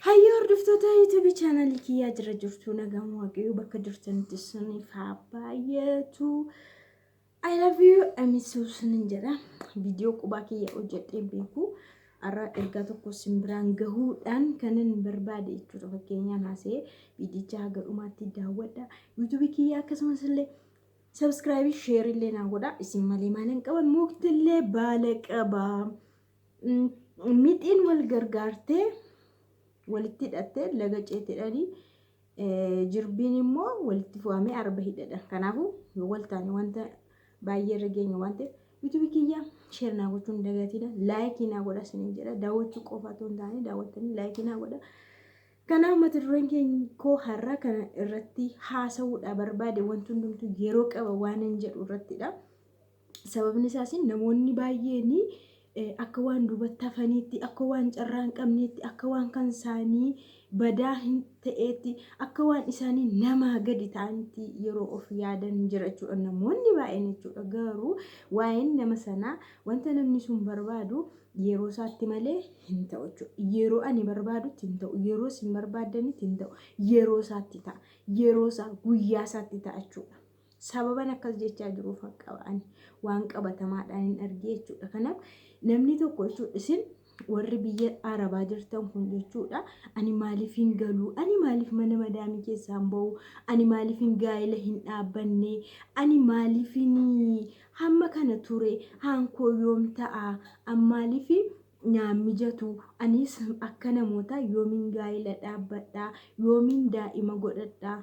Hayyoo hordoftoota YouTube chaanalii kiyyaa, jira jirtu? Nagaan Waaqayyoo bakka jirtanitti isiniif haa baay'atu. I love you, I miss you sinin jedha. Viidiyoo qubaa kiyya hojjedhee beeku. Har'a ergaa tokko isin biraan gahuudhaan kanan barbaade jechuudha. Fakkeenyaan haasa'ee viidicha haga dhumaatti daawwadha. YouTube kiyya akkasumas illee subscribe, share illee naa godha. Isin malee maal hin qaban? Mukti illee baala qaba. Mixiin wal gargaartee walitti hidhattee laga ceetedhanii, jirbiin immoo walitti fo'amee arba hidhadha. Kanaafuu yoo wal taane wanta baay'ee irra geenya waan ta'eef, YouTube kiyya share naa gochuun dagatiidha. Like naa godha isiniin jedha. Daawwachuu qofa otoo hin taane, daawwattanii like naa godha. Kanaaf mata dureen keenya koo har'a kana irratti haasa'uudha barbaade, wanti hundumtuu yeroo qaba waan hin jedhu irrattidha. Sababni isaas namoonni baay'een akka waan duubatti hafaniitti, akka waan carraa hin qabneetti, akka waan kan isaanii badaa hin ta'eetti, akka waan isaanii namaa gadi ta'anitti yeroo of yaadan jira jechuudha. Namoonni baay'een jechuudha. Garuu waa'een nama sanaa, wanta namni sun barbaadu yeroo isaatti malee hin ta'u jechuudha. Yeroo ani barbaadutti hin ta'u, yeroo isin barbaaddanitti hin ta'u, yeroo isaatti ta'a. Yeroo isaa, guyyaa isaatti ta'a jechuudha. Sababan akkas jechaa jiruuf qaba, ani waan qabatamaadhaan hin argee jechuudha. Kanaaf namni tokko jechuudha, isin warri biyya Arabaa jirtan kun jechuudha, ani maaliif hin galu? Ani maaliif mana madaamii keessaa hin bahu? Ani maaliif hin gaa'ela hin dhaabbanne? Ani maaliif hin hamma kana ture? Haankoo yoom ta'a? An maaliif naan mijatu? Anis akka namootaa yoomiin gaa'ela dhaabbadha? Yoomiin daa'ima godhadha?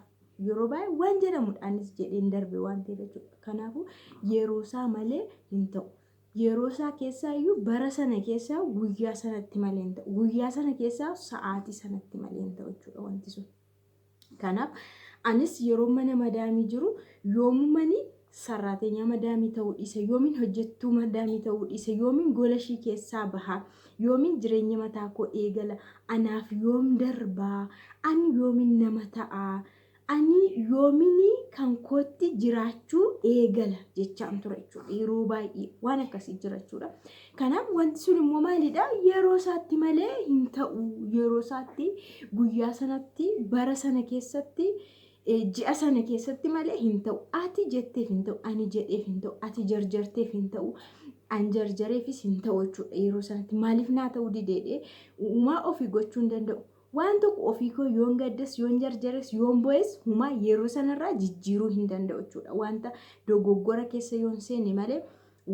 Yeroo baay'ee waan jedhamudha, anis jedheen darbe waan ta'eef jechuudha. Kanaafuu yeroo isaa malee hin ta'u. Yeroo isaa keessaa iyyuu, bara sana keessaa guyyaa sanatti malee hin ta'u. Guyyaa sana keessaa sa'aatii sanatti malee hin ta'u jechuudha wanti sun. Kanaaf anis yeroo mana madaamii jiru, yoomumani sarraateenyaa madaamii ta'uu dhiise, yoomiin hojjettuu madaamii ta'uu dhiise, yoomiin gola ishii keessaa baha, yoomiin jireenya mataa koo eegala, anaaf yoom darbaa, ani yoomiin nama ta'a, ani yoomiin kan kootti jiraachuu eegala jechaan ture jechuudha. Yeroo baay'ee waan akkasii jira jechuudha. Kanaaf wanti sun immoo maalidha? Yeroo isaatti malee hin ta'u. Yeroo isaatti, guyyaa sanatti, bara sana keessatti, ji'a sana keessatti malee hin ta'u. Ati jetteef hin ta'u, ani jedheef hin ta'u, ati jarjarteef hin ta'u, an jarjareefis hin ta'u jechuudha. Yeroo sanatti maaliif naa ta'uu dideedhee uumaa ofii gochuu hin danda'u. Waan tokko ofii koo yoon gaddas, yoon jarjares, yoon bo'es, humaa yeroo sanarraa jijjiiruu hin danda'u jechuudha. Wanta dogoggora keessa yoon seene malee,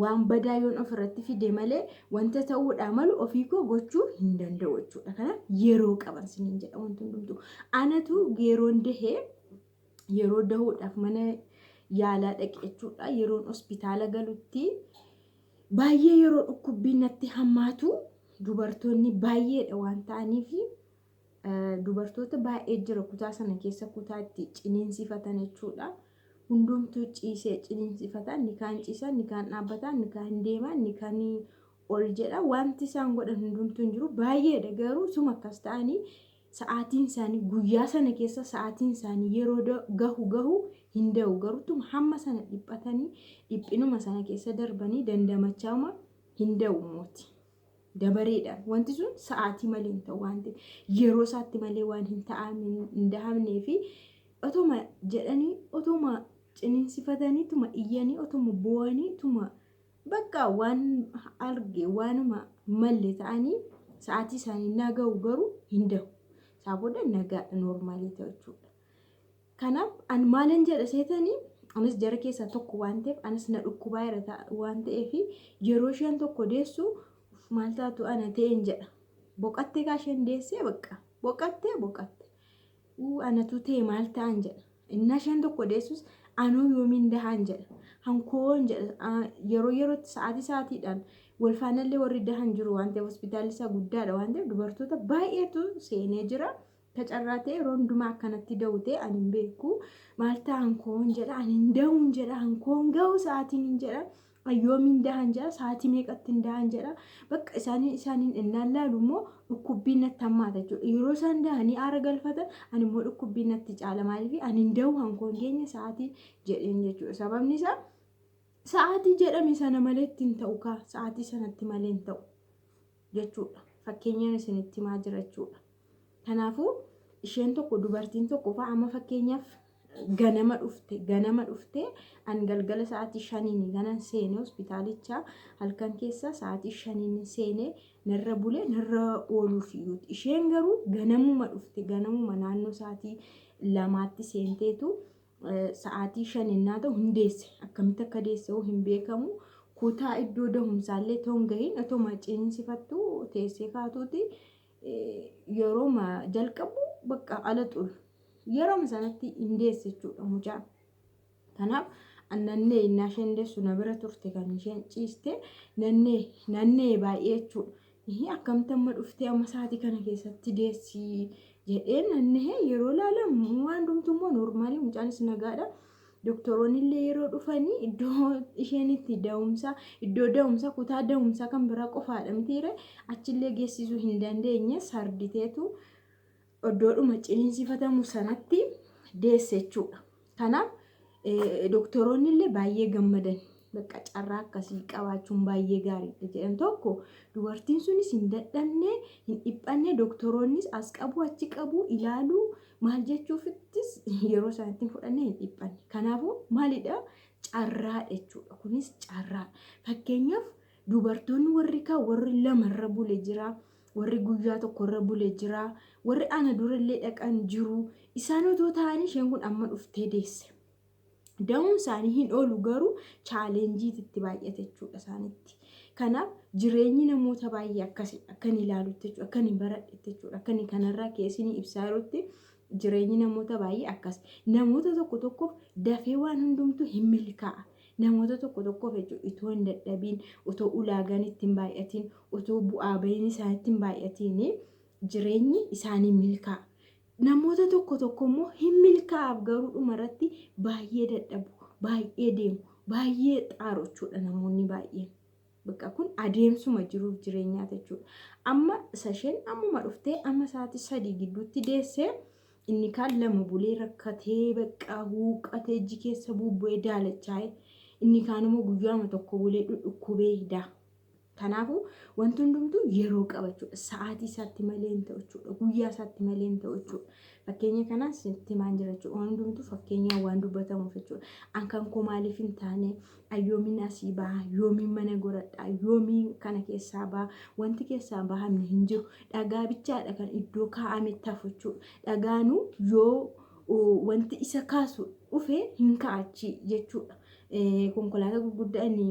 waan badaa yoon ofirratti fide malee, wanta ta'uudhaa malu ofii koo gochuu hin danda'u jechuudha. Kanaaf yeroo qaban siniin jedha wanti hundumtuu. Anatu yeroon dahee, yeroo dahuudhaaf mana yaalaa dhaqe jechuudha. Yeroon hospitaala galutti baay'ee yeroo dhukkubbiin natti hammaatu, dubartoonni baay'eedha waan ta'aniif, dubartoota baay'ee jira kutaa sana keessa, kutaa itti ciniinsifatan jechuudha. Hundumtuu ciisee ciniinsifata. Inni kaan ciisa, inni kaan dhaabbata, inni kaan deema, inni kaan ol jedha. Wanti isaan godhan hundumtuu hin jiru. Baay'eedha garuu, suma akkas ta'anii sa'aatiin isaanii guyyaa sana keessa sa'aatiin isaanii yeroo gahu hin da'u, garuu hamma sana dhiphatanii, dhiphinuma sana keessa darbanii dandamachaama hin da'u mooti. Dabareedhaan wanti sun sa'aatii malee hin ta'u waan ta'eef, yeroo isaatti malee waan hin ta'amin hin dahamnee fi otuma jedhanii, otuma ciniinsifatanii, tuma iyyanii, otuma boo'anii, tuma bakka waan arge waanuma malle ta'anii sa'aatii isaanii naga'u, garuu hin da'u. Isaa booda nagaadha, normal ta'u jechuudha. Kanaaf an maalan jedha seetanii, anis jara keessaa tokko waan ta'eef, anis na dhukkubaa jira waan ta'eef, yeroo isheen tokko deessu maal taatu ana ta'een jedha. Boqattee kaa isheen deessee, bakka boqattee boqatte. Anatu ta'e maal ta'an jedha. Innaa isheen tokko deessus anuu yoomiin dahan jedha. Hankoon jedha, yeroo yerootti, sa'aatii sa'aatiidhaan wal faanallee warri dahan jiru waan ta'eef, hospitaalli isaa guddaadha waan ta'eef, dubartoota baay'eetu seenee jira. Tacarraa ta'e yeroo hundumaa akkanatti da'u ta'e ani hin beeku. Maal ta'a, hankoon jedha, ani hin da'uun jedha, hankoon ga'u sa'aatiin hin jedha. Yoomiin dahan jedha, sa'aatii meeqatti hin dahan jedha. Bakka isaaniin innaan laalu immoo dhukkubbiin natti hammaata jechuudha. Yeroo isaan dahanii aara galfatan ani immoo dhukkubbiin natti caala. Maaliif ani hin da'u, hankoon keenya sa'aatii jedheen jechuudha. Sababni isaa sa'aatii jedhame sana malee ittiin ta'u kaa, sa'aatii sanatti malee hin ta'u jechuudha. Fakkeenyaan isinitti himaa jira jechuudha. Kanaafuu isheen tokko, dubartiin tokko fa'a, amma fakkeenyaaf ganama dhufte. An galgala sa'aatii 5n ganan seene hospitaalicha. Halkan keessa sa'aatii 5n seene, narra bule, narra ooluuf iyyuuti. Isheen garuu ganamuma dhufte. Ganamuma naannoo sa'aatii 2tti seenteetu sa'aatii 5 ta'u hundeesse. Akkamitti akka deesse hoo hin beekamu. Kutaa iddoo dahumsaallee ta'uu hin gahin, otoo ciniinsifattu teessee kaatuuti yeroo jalqabu bakka ala xulu yeroo sanatti hin deesse jechuudha mucaan. Kanaaf nannee innaa isheen deessu na bira turte kan isheen ciiste. Nannee nannee baay'ee jechuudha. Akkamitti amma dhuftee amma sa'aatii kana keessatti deessi jedhee nannee. Yeroo ilaalamu waan hundumtuu immoo normal, mucaanis nagaadha. Doktoroonni illee yeroo dhufanii iddoo isheen itti da'umsa, iddoo da'umsa, kutaa da'umsaa kan biraa qofaadha mitiire, achillee geessisuu hin dandeenye. Sarditeetu iddoodhuma ciniinsifatamu sanatti deesse jechuudha. Kanaaf doktoroonni illee baay'ee gammadan. Bakka carraa akkasii qabaachuun baay'ee gaariidha jedhan. Tokko, dubartiin sunis hin dadhabne, hin dhiphanne. Doktoroonnis as qabu, achi qabu, ilaaluu, maal jechuufittis yeroo isaanitti hin fudhanne, hin dhiphanne. Kanaafuu maalidha? Carraadha jechuudha. Kunis carraadha. Fakkeenyaaf dubartoonni warri kaan, warri lamarra bule jira. Warri guyyaa tokkorra bule jira. Warri ana durallee dhaqan jiru. Isaan otoo ta'anii isheen kun amma dhuftee deesse. Da'uun isaanii hin oolu, garuu challenge itti baay'ate jechuudha isaanitti. Kanaaf jireenyi namoota baay'ee akkasi akka inni ilaalutti jechuudha. Akka inni baradhetti jechuudha. Akka inni kanarraa keessini ibsaa jirutti jireenyi namoota baay'ee akkas. Namoota tokko tokkoof dafee waan hundumtuu hin milkaa'a. Namoota tokko tokkoof jechuudha, itoo hin dadhabiin, otoo ulaagaan itti hin baay'atiin, otoo bu'aa bahiin isaanitti hin baay'atiin jireenyi isaanii milkaa'a. Namoota tokko tokko immoo hin milkaa'aaf, garuu dhumarratti baay'ee dadhabu, baay'ee deemu, baay'ee xaaru jechuudha namoonni baay'een. Bakka kun adeemsuma jiruuf jireenyaa jechuudha. Amma isa isheen ammuma dhuftee amma sa'aatii 3 gidduutti deessee, inni kaan lama bulee rakkatee, bakka huuqqatee, ijji keessa bubbu'ee daalachaa'e. Inni kaan immoo guyyaama tokko bulee dhudhukkubee daa. Kanaafuu wanti hundumtuu yeroo qaba jechuudha. Sa'aatii isaatti malee hin ta'u jechuudha. Guyyaa isaatti malee hin ta'u jechuudha. Fakkeenya kanaas sitti himaan jira jechuudha. Waan hundumtuu fakkeenyaan waan dubbatamuuf jechuudha. An kan koo maaliif hin taane? Yoomiin asii baha? Yoomiin mana godhadha? Yoomiin kana keessaa baha? Wanti keessaa bahamne hin jiru. Dhagaa bichaadha kan iddoo kaa'ametti hafu jechuudha. Dhagaanuu yoo wanti isa kaasu dhufe hin ka'achi jechuudha. Konkolaataa gurguddaa inni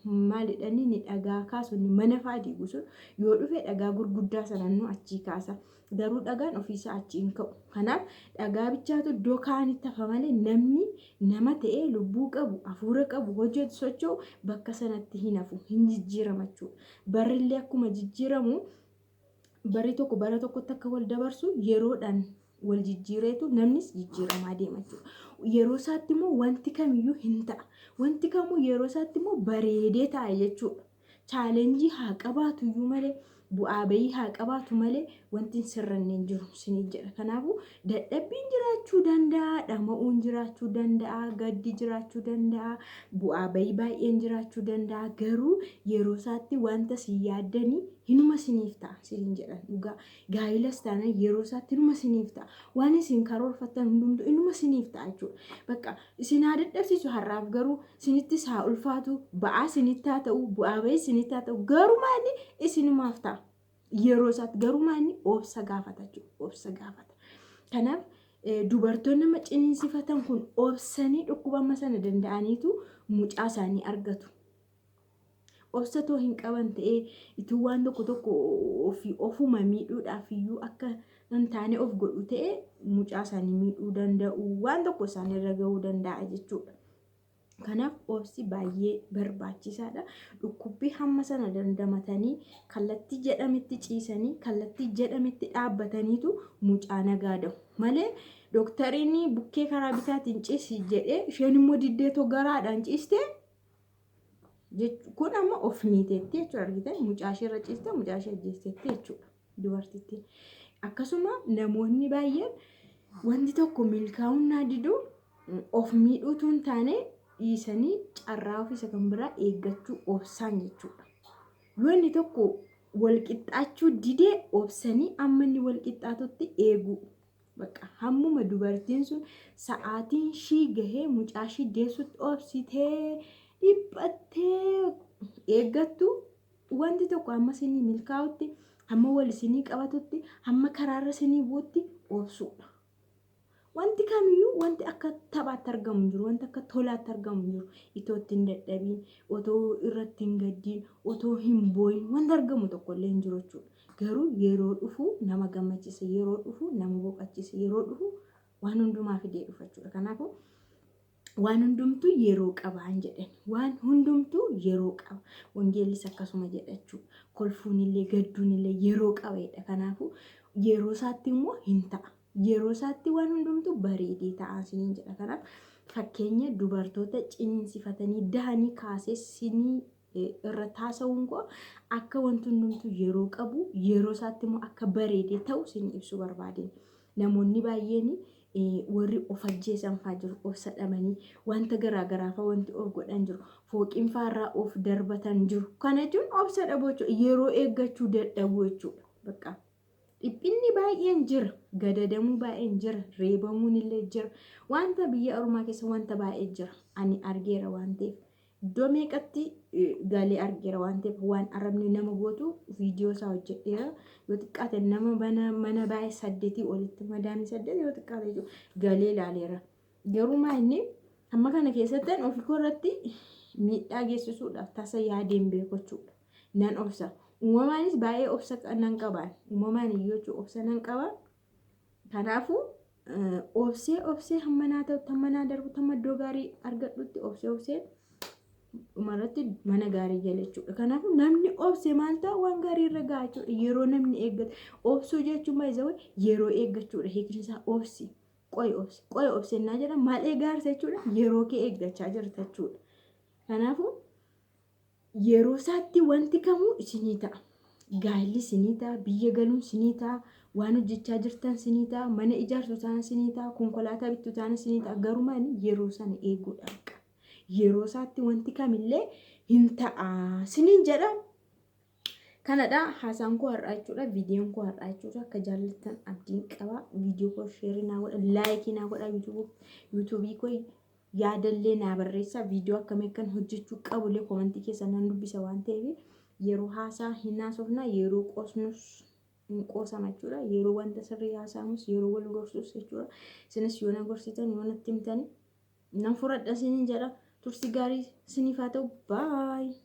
maalidha, inni dhagaa kaasu, inni mana fa'aa diigu sun yoo dhufe dhagaa gurguddaa sanannoo achii kaasa. Garuu dhagaan ofiisaa achi hin ka'u. Kanaaf dhagaa bichaatu iddoo kaa'anitti hafa malee namni nama ta'ee lubbuu qabu, hafuura qabu, hojjetu, socho'u bakka sanatti hin hafu, hin jijjiirama jechuudha. Barrillee akkuma jijjiiramu, barri tokko bara tokkotti akka wal dabarsu yeroodhaan wal jijjiireetu namnis jijjiiramaa deema jechuudha. Yeroo isaatti immoo wanti kamiyyuu hin ta'a. Wanti kamuu yeroo isaatti immoo bareedee ta'a jechuudha. Challenge haa qabaatu iyyuu malee, bu'aa bayii haa qabaatu malee, wanti hin sirranne hin jiru isiniin jedha. Kanaafuu dadhabbiin jiraachuu danda'a, dhama'uun jiraachuu danda'a, gaddi jiraachuu danda'a, bu'aa bayii baay'een jiraachuu danda'a. Garuu yeroo isaatti wanta isin yaaddanii hinuma isiniif ta'a isiniin jedhan dhugaa. Gaa'ilas taanaan yeroo isaatti inuma isiniif ta'a. Waan isin karoorfattan hundumtuu inuma isiniif ta'a jechuudha. Bakka isin haa dadhabsiisu har'aaf, garuu isinittis haa ulfaatu, ba'aa isinitti haa ta'u, bu'aa bayii isinitti haa ta'u, garuu maali, isinumaaf ta'a. Yeroo isaatti garuu maali, obsa gaafata jechuudha. Obsa gaafata. Kanaaf dubartoonni nama ciniinsifatan kun obsanii dhukkuba amma sana danda'aniitu mucaa isaanii argatu. Obsa too hin qaban ta'ee, ituu waan tokko tokko ofii ofuma miidhuudhaaf iyyuu akka hin taane of godhu ta'e, mucaa isaanii miidhuu danda'u, waan tokko isaanirra gahuu danda'a jechuudha. Kanaaf obsi baay'ee barbaachisaadha. Dhukkubbii hamma sana dandamatanii, kallattii jedhametti ciisanii, kallattii jedhametti dhaabbataniitu mucaa nagaa da'u. Malee dooktariin bukkee karaa bitaatiin ciisi jedhee, isheen immoo diddeetoo garaadhaan ciiste, kun amma of miiteetti jechuudha. Argitan, mucaa ishee irra ciiste, mucaa ishee ajjeesteetti jechuudha dubartittiin. Akkasuma namoonni baay'een wanti tokko milkaa'uun naa diduu, of miidhuutu hin taane, dhiisanii carraa ofiisa kan biraa eeggachuu obsaan jechuudha. Yoo inni tokko Wal qixxaachuu didee obsanii amma inni wal qixxaatutti eeguu. Bakka hammuma dubartiin sun sa'aatiin shii gahee mucaa shii deessutti obsitee dhiphattee eeggattu, wanti tokko hamma isinii milkaa'utti, hamma wal isinii qabatutti, hamma karaarra isinii bu'utti obsuudha. Wanti kamiyyuu wanti akka taphaatti argamu hin jiru, wanti akka tolaatti argamu hin jiru. Itoo itti hin dadhabiin, otoo irratti hin gaddiin, otoo hin boo'in wanti argamu tokkollee hin jiru jechuudha. Garuu yeroo dhufu nama gammachiisa, yeroo dhufu nama boqochiisa, yeroo dhufu waan hundumaa fidee dhufa jechuudha. Kanaafuu waan hundumtuu yeroo qaba hin jedhan. Waan hundumtuu yeroo qaba. Wangeellis akkasuma jedha jechuudha. Kolfuunillee gadduunillee yeroo qaba jedha. Kanaafuu yeroo isaatti immoo hin ta'a. Yeroo isaatti waan hundumtuu bareedee ta'a isiniin jedha. Kanaaf fakkeenya dubartoota ciniinsifatanii dahanii kaasee sinii irra taasa'uun koo akka wanti hundumtuu yeroo qabu, yeroo isaatti immoo akka bareedee ta'u isin ibsuu barbaadeen. Namoonni baay'een warri of ajjeesan fa'aa jiru, obsa dhabanii wanta garaagaraa fa'aa wanti of godhan jiru, fooqiin fa'aa of darbatan jiru. Kana jechuun obsa dhabuu jechuudha. Yeroo eeggachuu dadhabuu jechuudha. Bakka dhiphinni baay'een jira, gadadamuu baay'een jira, reebamuun illee jira. Wanta biyya ormaa keessa wanta baay'ee jira. Ani argeera waan ta'eef. Iddoo meeqatti galee argeera waan ta'eef, waan arabni nama gootu viidiyoo isaa hojjedheera. Yoo xiqqaate nama mana baay'ee 8 olitti, madaamii 8 yoo xiqqaate jechuudha, galee ilaaleera. Garuu maa inni amma kana keessatti ofii koo irratti miidhaa geessisuudhaaf tasa yaadeen beeku jechuudha. Nan obsa. Uumamaanis baay'ee obsa nan qabaan. Uumamaan iyyuu jechuudha, obsa nan qaba. Kanaafuu obsee obsee hamma naa ta'utti, hamma naa darbutti, hamma iddoo gaarii argadhutti obsee obsee dhumarratti mana gaarii gala jechuudha. Kanaafuu namni obse maal ta'a? Waan gaarii irra gahaa jechuudha. Yeroo namni eeggatu obsuu jechuun baay'ee yeroo eeggachuudha. Hiikni isaa obsi. Qo'i obsi. Qo'i obsennaa jedha, maal eegaarsa jechuudha? Yeroo kee eeggachaa jirta jechuudha. Kanaafuu yeroo isaatti wanti kamuu isinii ta'a. Gaa'elli isinii ta'a, biyya galuun isinii ta'a, waan hojjechaa jirtan isinii ta'a, mana ijaarsu taana isinii ta'a, konkolaataa bittu taana isinii ta'a. Garuu maali, yeroo sana eeguudha. Yeroo isaatti wanti kamillee hin ta'a isiniin jedha. Kanadha haasaan koo har'aa jechuudha. Viidiyoon koo har'aa jechuudha. Akka jaallattan abdiin qaba. Viidiyoo koo share naa godha, like naa godha, yuutuubii koo yaadallee naa barreessa. Viidiyoo akkamii akkan hojjechuu qabullee comment keessa nan dubbisa waan ta'eef, yeroo haasaa hin haasofna, yeroo qoosnus hin qoosama jechuudha. Yeroo wanta sirrii haasa'amus, yeroo wal gorsus jechuudha. Isinis yoo na gorsitan, yoo natti himtan, nan fudhadha isiniin jedha. Tursi gaarii isiniif haa ta'u. Baay'ee.